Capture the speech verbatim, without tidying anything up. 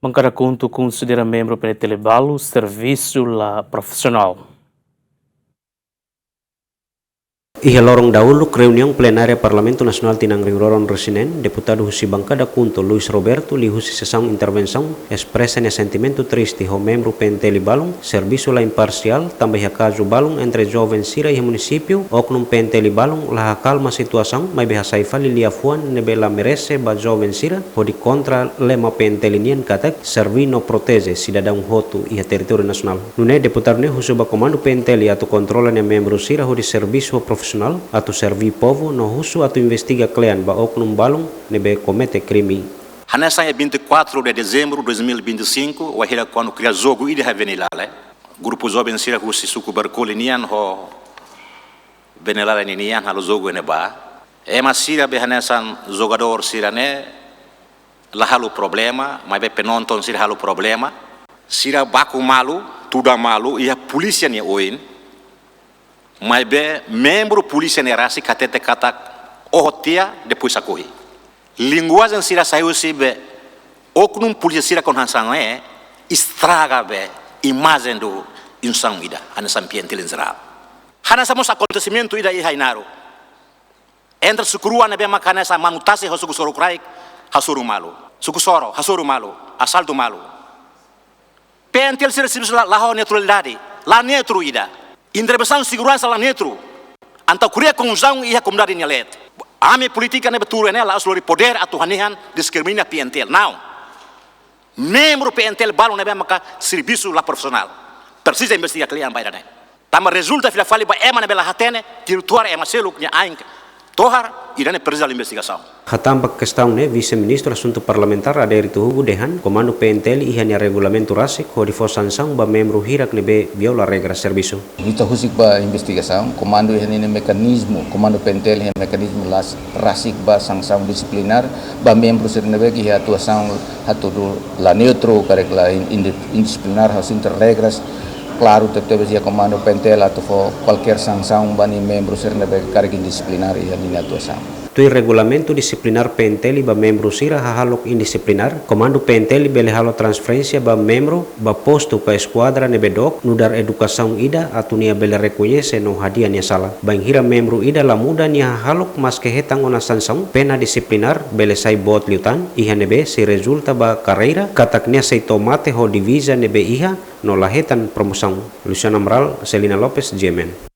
Bankada KHUNTO konsidera membru P N T L balu servisu la profisionál. Iha loron dauluk reuniaun plenária Parlamentu Nasionál tinan rihun rua ruanulu-resin-neen, deputadu husi bankada KHUNTO Luis Roberto liuhusi sesaun intervensaun espresa nia sentimentu triste ho membru P N T L balun servisu la imparsiál tanba iha kazu balun entre joven sira iha munisípiu, oknum P N T L balun la hakalma situasaun maibé hasai fali liafuan ne'ebé la merese ba joven sira hodi kontra lema P N T L nian katak serví no proteje sidadaun hotu iha territóriu nasionál. Nune'e deputadu ne'e husu ba komandu P N T L atu kontrola nia membru sira hodi servisu ho profisionál atu serví povu no husu atu investiga kle'an ba oknum balun ne'ebé komete krime. Hanesan iha vinte e quatro de dezembro de dois mil e vinte e cinco, wainhira kuandu kria jogu ida iha Venilale, grupu joven sira husi suku Barkoli nian ho Venilale ninian halo jogu iha ne'ebá. Ema sira be hanesan jogadór sira-ne'e la halo problema, maibé penonton sira halo problema. Sira baku malu, tuda malu iha polísia nia oin. Maibé membru polísia ne'e rasik hatete katak oho tiha, depois hakohi. Linguajen sira sai husi be oknum polísia sira kuandu hanesan ne'e estraga be imajen do instituisaun ida, hanesan P N T L en jerál. Hanesan mós akontesimentu ida iha Ainaro. Entre suku rua ne'ebé maka hanesan Manu Tasi ho suku Soro Kraik hasoru malu. Suku Soro hasoru malu, asaltu malu. P N T L sira servisu la, la ho neutralidade, la neutru ida. Intervensaun seguransa la neutru. Entaun kria konfuzaun iha komunidade nia leet. Ami polítika ne'ebé tuur ne'e la'ós lori podér atu hanehan diskrimina P N T L. Não. Membru P N T L balun ne'ebé maka servisu la profisionál. Presiza investiga kle'an ba ida-ne'e. Tanba rezulta fila fali ba ema ne'ebé la hatene, tiru tohar ema seluk nia ain tohar, ida-ne'e presiza investigasaun. Hatán ba kestaun ne'e, Vise-Ministru Asuntu Parlamentár Adérito Hugo dehan, komandu P N T L iha nia regulamentu rasik hodi fó sansaun ba membru hirak ne'ebé viola regra servisu. Ita husik ba investigasaun, komandu iha ninia mekanizmu, komandu P N T L iha mekanizmu las-, rasik ba sansaun disiplinár ba membru sira ne'ebé iha atuasaun hatudu la neutru, karik la in-, indi-, indisiplinár, ha'u sente regras klaru tebetebes iha komandu P N T L atu fó kualkér sansaun ba nia membru sira ne'ebé karik indisiplinár iha ninia atuasaun. Tuir regulamentu disiplinár P N T L ba membru sira hahalok indisiplinár, komandu P N T L bele halo transferénsia ba membru ba postu ka eskuadra ne'ebé dook, nu'udar edukasaun ida atu nia bele rekoñese no hadi'a nia sala. Bainhira membru ida la muda nia hahalok maske hetan ona sansaun, pena disiplinár bele sai boot liután, iha ne'ebé sei rezulta ba karreira, katak nia sei to'o mate ho diviza ne'ebé iha, no la hetan promosaun. Luciano Amaral, Celina Lopes, G M N.